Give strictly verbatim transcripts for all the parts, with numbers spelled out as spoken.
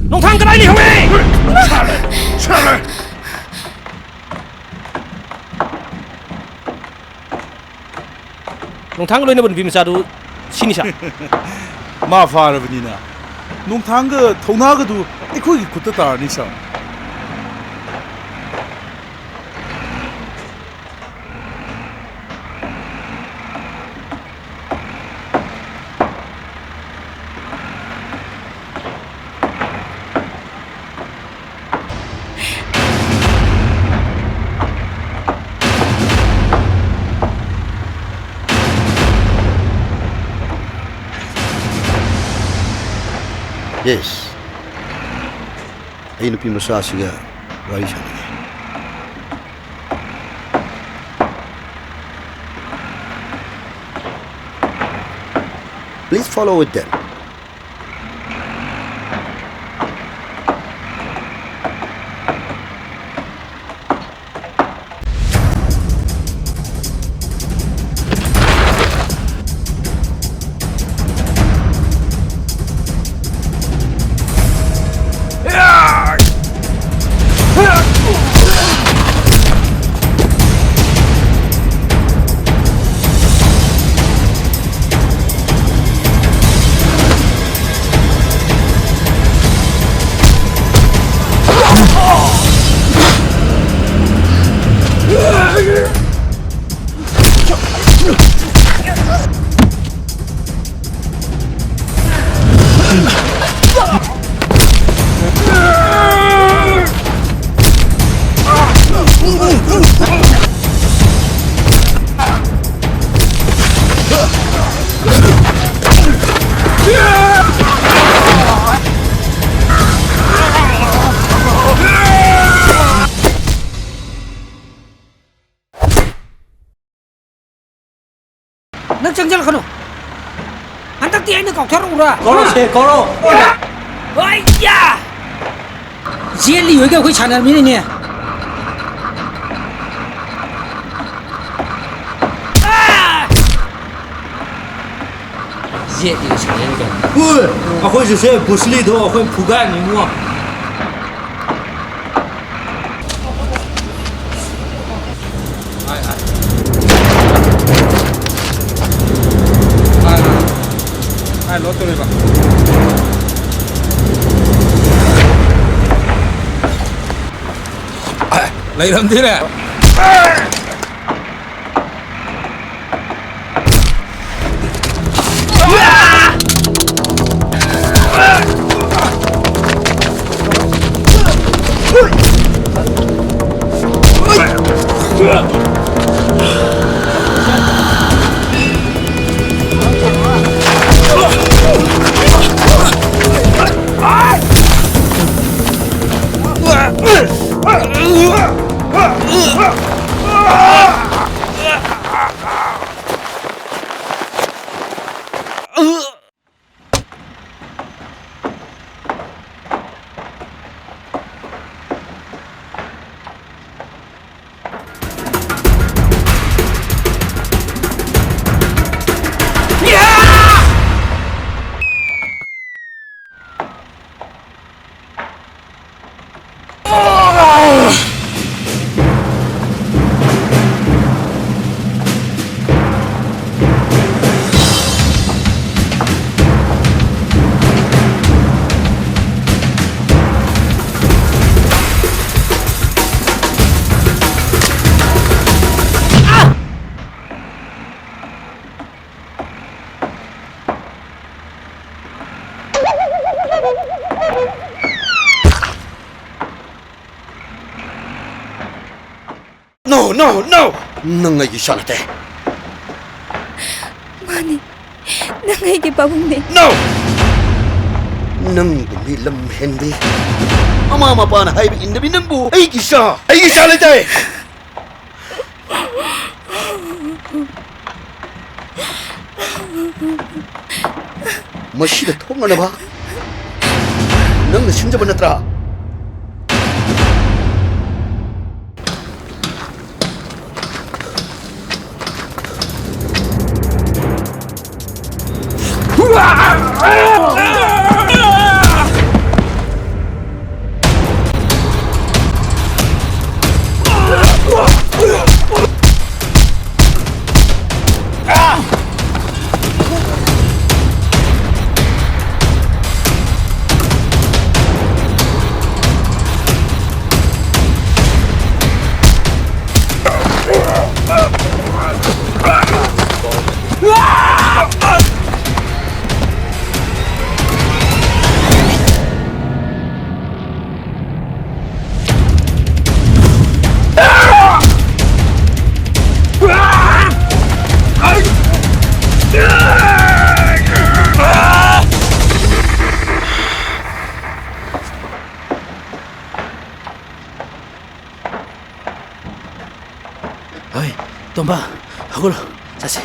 ꯅꯣꯡꯊꯥꯡ ꯀꯗꯥꯏ ꯂꯩꯍꯧꯔꯦ? ꯁꯥꯔꯦ! ꯁꯥꯔꯦ! ꯅꯣꯡꯊꯥꯡꯒ ꯂꯣꯏꯅꯕ ꯅꯨꯄꯤ ꯃꯆꯥꯗꯨ ꯁꯤꯅꯤ, ꯁꯥꯔ꯫ ꯃꯥ ꯐꯥꯔꯕꯅꯤꯅ, ꯅꯣꯡꯊꯥꯡꯒ ꯊꯧꯅꯥꯒꯗꯨ ꯑꯩꯈꯣꯏꯒꯤ ꯈꯨꯠꯇ ꯇꯥꯔꯅꯤ, ꯁꯥꯔ꯫ ꯌꯦꯁ꯫ ꯑꯩ ꯅꯨꯄꯤ ꯃꯆꯥꯁꯤꯒ ꯋꯥꯔꯤ ꯁꯥꯅꯤꯡꯉꯤ꯫ Please follow with them. ꯅꯪ ꯆꯪꯁꯤꯜꯂꯛꯀꯅꯨ꯫ ꯍꯟꯗꯛꯇꯤ ꯑꯩꯅ ꯀꯥꯎꯊꯔꯛꯎꯔꯥ? ꯀꯧꯔꯛꯑꯣꯁꯦ, ꯀꯧꯔꯛꯑꯣ꯫ ꯍꯣꯏ, ꯌꯥ! ꯖꯦꯠꯂꯤ ꯍꯣꯏꯒ ꯑꯩꯈꯣꯏ ꯁꯥꯟꯅꯔꯝꯃꯤꯅꯤꯅꯦ꯫ ꯑꯥ! ꯍꯦꯛ ꯌꯦꯡꯁꯤꯜꯂꯦꯅꯦ ꯀꯩꯅꯣ꯫ ꯎꯏ! ꯑꯩꯈꯣꯏꯁꯨ ꯁꯦ ꯕ꯭ꯔꯨꯁꯂꯤꯗꯣ ꯑꯩꯈꯣꯏ ꯐꯨꯒꯥꯏꯔꯅꯤ ꯏꯕꯨꯡꯉꯣ꯫ ꯍꯥꯏ, ꯍꯥꯏ꯫ ꯍꯥꯏ, ꯍꯥꯏ꯫ ꯍꯥꯏ, ꯂꯣꯠ ꯇꯧꯔꯤꯕ꯫ ꯂꯩꯔꯝꯗꯦꯅꯦ꯫ No, no, no! ꯅꯪ ꯑꯩꯒꯤ ꯏꯆꯥ ꯅꯠꯇꯦ꯫ ꯃꯥꯅꯤ, ꯅꯪ ꯑꯩꯒꯤ ꯄꯥꯕꯨꯡꯅꯦ꯫ No! ꯅꯪꯒꯨꯝꯕꯤ ꯂꯝ ꯍꯦꯟꯕꯤ, ꯃꯃꯥ ꯃꯄꯥꯅ ꯍꯥꯏꯕ ꯏꯟꯗꯕꯤ ꯅꯪꯕꯨ ꯑꯩꯒꯤ ꯏꯆꯥ, ꯑꯩꯒꯤ ꯏꯆꯥ ꯂꯩꯇꯦ! ꯃꯁꯤꯗ ꯊꯣꯛꯅꯅꯕ ꯅꯪꯅ ꯁꯤꯟꯖꯕ ꯅꯠꯇ꯭ꯔꯥ? ꯇꯣꯝꯕ, ꯍꯧꯒꯠꯂꯣ, ꯆꯠꯁꯤ꯫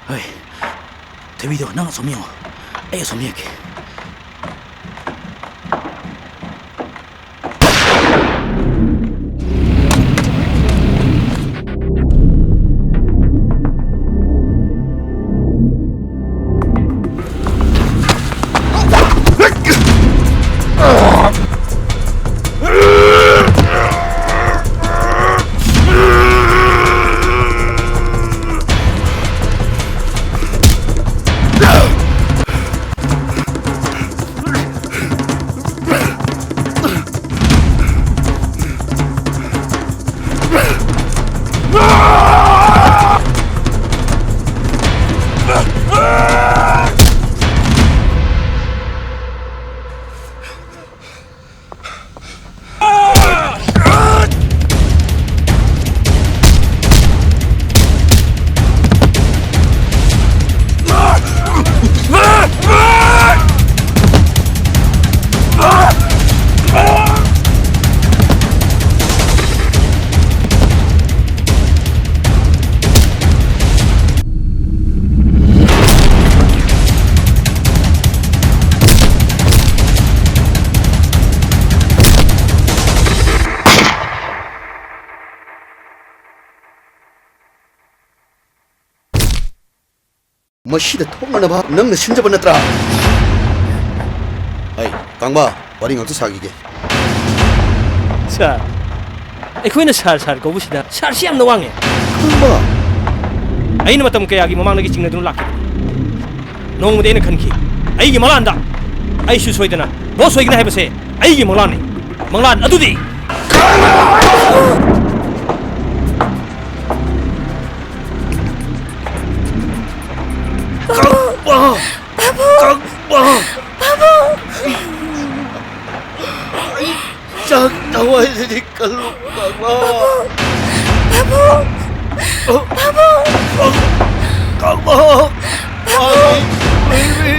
ꯍꯣꯏ, ꯊꯣꯏꯕꯤꯗꯣ, ꯅꯪ ꯑꯁꯣꯝ ꯌꯦꯡꯉꯣ, ꯑꯩ ꯑꯁꯣꯝ ꯌꯦꯡꯒꯦ꯫ ꯃꯁꯤꯗ ꯊꯣꯛꯅꯅꯕ ꯅꯪꯅ ꯁꯤꯟꯖꯕ ꯅꯠꯇ꯭ꯔꯥ? ꯑꯩ, ꯀꯥꯡꯕ, ꯋꯥꯔꯤ ꯉꯥꯛꯇ ꯁꯥꯈꯤꯒꯦ꯫ ꯁꯥꯔ, ꯑꯩꯈꯣꯏꯅ ꯁꯥꯔ, ꯁꯥꯔ ꯀꯧꯕꯁꯤꯗ ꯁꯥꯔꯁꯤ ꯌꯥꯝꯅ ꯋꯥꯡꯉꯦ꯫ ꯀꯥꯡꯕ! ꯑꯩꯅ ꯃꯇꯝ ꯀꯌꯥꯒꯤ ꯃꯃꯥꯡꯗꯒꯤ ꯆꯤꯡꯅꯗꯨꯅ ꯂꯥꯛꯈꯤꯕꯅꯤ꯫ ꯅꯣꯡꯃꯗꯤ ꯑꯩꯅ ꯈꯟꯈꯤ, ꯑꯩꯒꯤ ꯃꯪꯂꯥꯟꯗ ꯑꯩꯁꯨ ꯁꯣꯏꯗꯅ ꯕꯣꯁ ꯑꯣꯏꯒꯅꯤ ꯍꯥꯏꯕꯁꯦ ꯑꯩꯒꯤ ꯃꯪꯂꯥꯟꯅꯤ꯫ ꯃꯪꯂꯥꯟ ꯑꯗꯨꯗꯤ ꯀꯥꯡꯕ! ꯀꯥꯡꯕ! ꯆꯥꯛ ꯊꯋꯥꯏꯗꯗꯤ ꯀꯜꯂꯨ, ꯀꯥꯡꯕ! ꯀꯥꯡꯕ! ꯀꯥꯡꯕ! ꯃꯥꯒꯤ baby!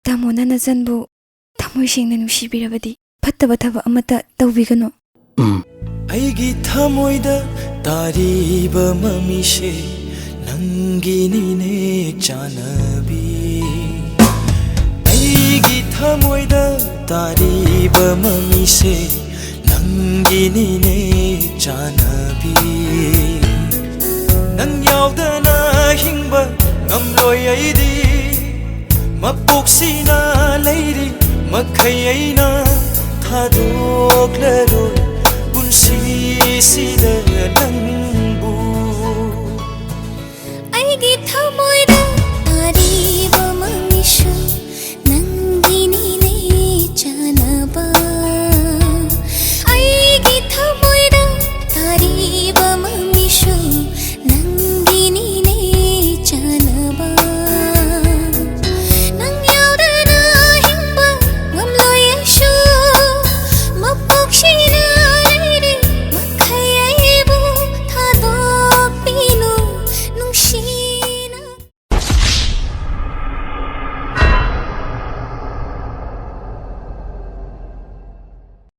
ꯇꯥꯃꯣꯅ ꯅꯆꯟꯕꯨ ꯊꯃꯣꯏ ꯁꯦꯡꯅ ꯅꯨꯡꯁꯤꯕꯤꯔꯕꯗꯤ ꯐꯠꯇꯕ ꯊꯕꯛ ꯑꯃꯠꯇ ꯇꯧꯕꯤꯒꯅꯨ꯫ ꯑꯩꯒꯤ ꯊꯃꯣꯏꯗ ꯇꯥꯔꯤꯕ ꯃꯃꯤꯁꯦ ꯅꯪꯒꯤꯅꯤꯅꯦ ꯆꯥꯟꯅꯕꯤ꯫ ꯑꯩꯒꯤ ꯊꯃꯣꯏꯗ ꯇꯥꯔꯤꯕ ꯃꯃꯤꯁꯦ ꯅꯪꯒꯤꯅꯤꯅꯦ ꯆꯥꯟꯅꯕꯤ꯫ ꯅꯪ ꯌꯥꯎꯗꯅ ꯍꯤꯡꯕ ꯉꯝꯂꯣꯏ ꯑꯩꯗꯤ꯫ ꯃꯄꯣꯛꯁꯤꯅ ꯂꯩꯔꯤ ꯃꯈꯩ ꯑꯩꯅ ꯊꯥꯗꯣꯛꯂꯔꯣꯏ ꯄꯨꯟꯁꯤꯁꯤꯗ ꯅꯪ